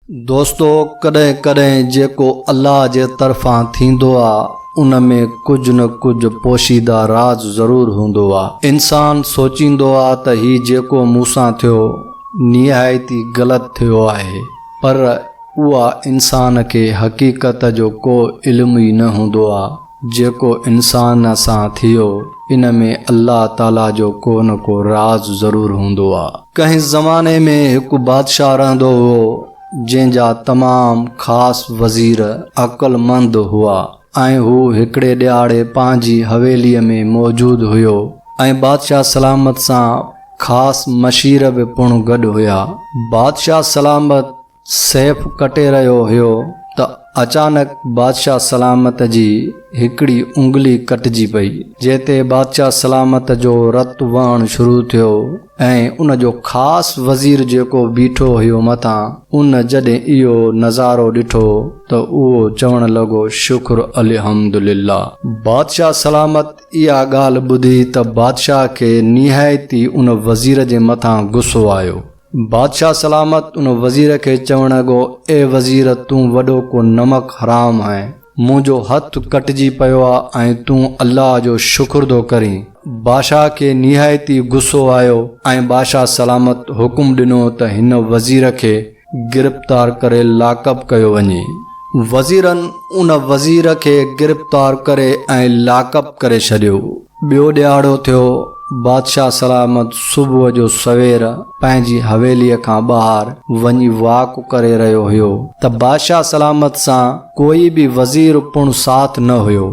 دوستو ڪڏهن ڪڏهن جيڪو الله جي طرفان ٿيندو آ ان ۾ ڪجهه نه ڪجهه پوشيده راز ضرور هوندو آ. انسان سوچيندو آ ته هي جيڪو مون سان ٿيو نهايت ئي غلط ٿيو آهي پر اها انسان کي حقيقت جو ڪو علم ئي نه هوندو آ. جيڪو انسان سان ٿيو ان ۾ الله تعالي جو ڪو نه ڪو راز ضرور هوندو آ. ڪنهن زماني ۾ هڪ بادشاهه رهندو هئو جنهن جا تمام خاص وزير عقلمند هئا ۽ هو هڪڙي ڏهاڙي پنهنجي حويليء ۾ موجود هيو ۽ بادشاهه سلامت سان خاص مشير به پڻ گڏ هيا. بادشاهه سلامت سيف ڪٽي رهيو هيو ته اچانڪ بادشاهه سلامت جي هڪڙي انگلي ڪٽجي پئي، جنهن تي بادشاهه سلامت جو رت وهڻ شروع ٿيو ۽ ان جو خاص وزير جيڪو بيٺو هيو مٿان، ان جڏهن اهو نظارو ڏٺو ته اهو چوڻ لڳو شڪر الحمدلله. بادشاهه سلامت اها ڳالهه ٻڌي ته بادشاهه کي نهايت ئي ان وزير جي مٿان غصو آيو. بادشاهه سلامت ان وزير کي چوڻ لڳو، اي وزير تون وڏو ڪو نمڪ حرام آهين، منهنجو هٿ ڪٽجي پيو آ ۽ تون الله جو شڪر ٿو ڪرين. بادشاهه کي نهايت ئي غصو آيو ۽ بادشاهه سلامت حڪم ڏنو ته هن وزير کي گرفتار ڪري لاڪپ ڪيو وڃي. وزيرن ان وزير کي گرفتار ڪري ۽ لاڪپ ڪري ڇڏيو. ٻيو ڏهاڙو ٿيو، بادشاهه سلامت صبح جو سوير پنهنجي حويليء کان ٻاهر وڃي واڪ ڪري رهيو هيو ته بادشاهه سلامت سان ڪوئي به وزير پڻ ساٿ نه هيو.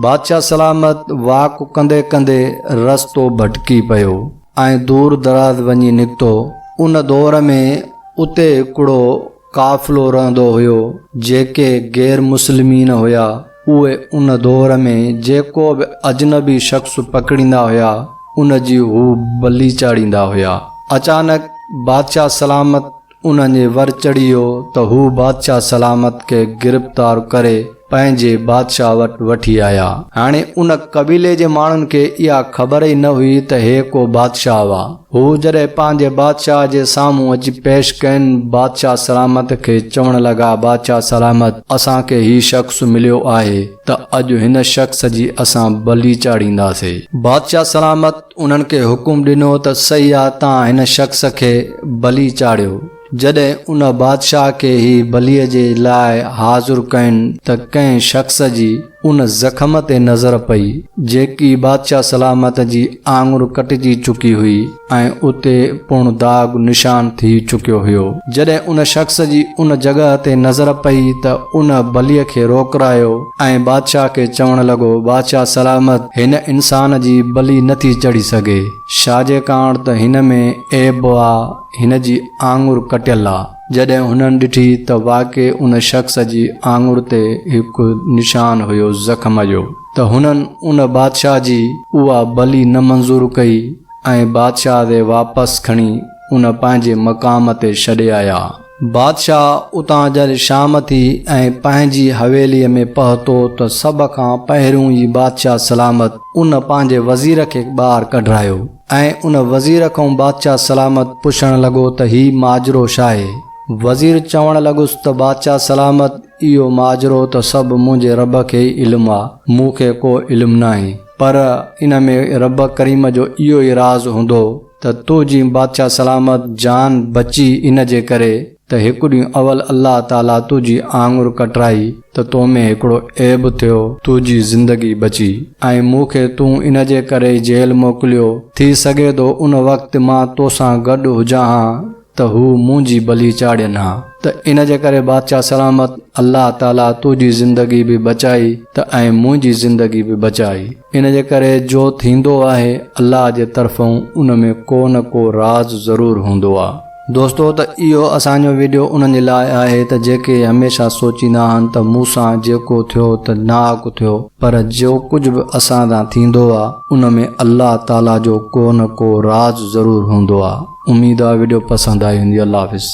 بادشاهه سلامت واڪ ڪندي ڪندي رستو ڀٽڪي پيو ۽ دور دراز وڃي نڪتو. ان دور ۾ اتي هڪڙو قافلو رهندو هيو، جيڪي غير مسلمين هيا، اهي ان دور ۾ جيڪو به اجنبي شخص پڪڙيندا هيا، ان جي هو بلي چاڙهيندا هيا. اچانڪ بادشاهه سلامت انهن جي ور چڙهي ويو ته هو بادشاهه سلامت کي گرفتار ڪري پنهنجي بادشاهه وٽ وٺي آيا. هاڻي ان قبيلي جي ماڻهن کي اها خبر ئي نه هئي ته هي ڪو بادشاهه هئا. هو جڏهن پنهنجي بادشاهه جي سامهون اچي پيش ڪين، بادشاهه سلامت کي چوڻ لڳا، بادشاهه سلامت! اسان کي هي شخص مليو آهي ته اڄ هن شخص جي اسان بلي چاڙهينداسي. بادشاهه سلامت انهن کي حڪم ڏنو ته صحيح آ تان هن شخص کي بلي چاڙهيو. جڏهن ان بادشاهه کي هي بليء جي لاء حاضر ڪين ته ڪنهن شخص جي ان زخم تي نظر پئي، جيڪي بادشاهه سلامت جي آڱر ڪٽجي چڪي هئي ۽ اتي پڻ داغ نشان ٿي چڪيو هيو. جڏهن ان شخص جي ان جڳهه تي نظر پئي ته ان بليء کي روڪرايو ۽ بادشاهه کي چوڻ لڳو، بادشاهه سلامت! هن انسان جي بلي نٿي چڙهي سگهي، شاجي ڪاڻ ته هن ۾ عيب آ. هن جي آڱر ڪٽيل آ. جڏهن هنن ڏٺي ته واقعي ان شخص جي آڱر تي هڪ نشان هيو زخم جو ته هنن ان بادشاهه جي اها بلي نه منظور ڪئي ۽ بادشاهه کي واپس کڻي ان پنهنجي مقام تي ڇڏي آيا. بادشاهه اتان جڏهن شام ٿي ۽ پنهنجي حويليء ۾ پهتو ته سڀ کان پهريون ئي بادشاهه سلامت ان پنهنجي وزير کي ٻاهر ڪڍرايو. ۽ ان وزير کان بادشاهه سلامت پڇڻ لڳو ته هي ماجرو ڇاهي؟ وزير چوڻ لڳس ته بادشاهه سلامت اهو ماجرو ته سڀ منهنجي رب کي ئي علم آ، مون کي ڪو علم ناهي، پر ان ۾ رب ڪريم جو اهو ئي راز هوندو ته تنهنجي بادشاهه سلامت جان بچي ان جي ڪري ته هڪ ڏينهن اول الله تعاليٰ تنهنجي آڱر ڪٽرائي ته تو ۾ هڪڙو عيب ٿيو، تنهنجي زندگي بچي ۽ مون کي تون ان جي ڪري ئي جيل موڪليو، ٿي سگهي ٿو ان وقت مان توسان گڏ هجان ها ته هو منهنجي بلي چاڙهين ها ته ان جي ڪري بادشاهه سلامت الله تعاليٰ تنهنجي زندگي به بچائي ته ۽ منهنجي زندگي به بچائي. ان جي ڪري جو ٿيندو آهي الله جي طرفئون ان ۾ ڪو نه ڪو راز ضرور هوندو آ. دوستو ته اهو اسان جو وڊيو انهن جي لاء آهي ته جيڪي هميشه سوچيندا آهن ته مون سان جيڪو ٿيو ته ناحق ٿيو پر جو ڪجهه به اسان سان ٿيندو آ ان ۾ الله تعالي جو ڪو نه ڪو راز ضرور هوندو آ. اميد آ وڊيو پسند آئي هوندي الله حافظ.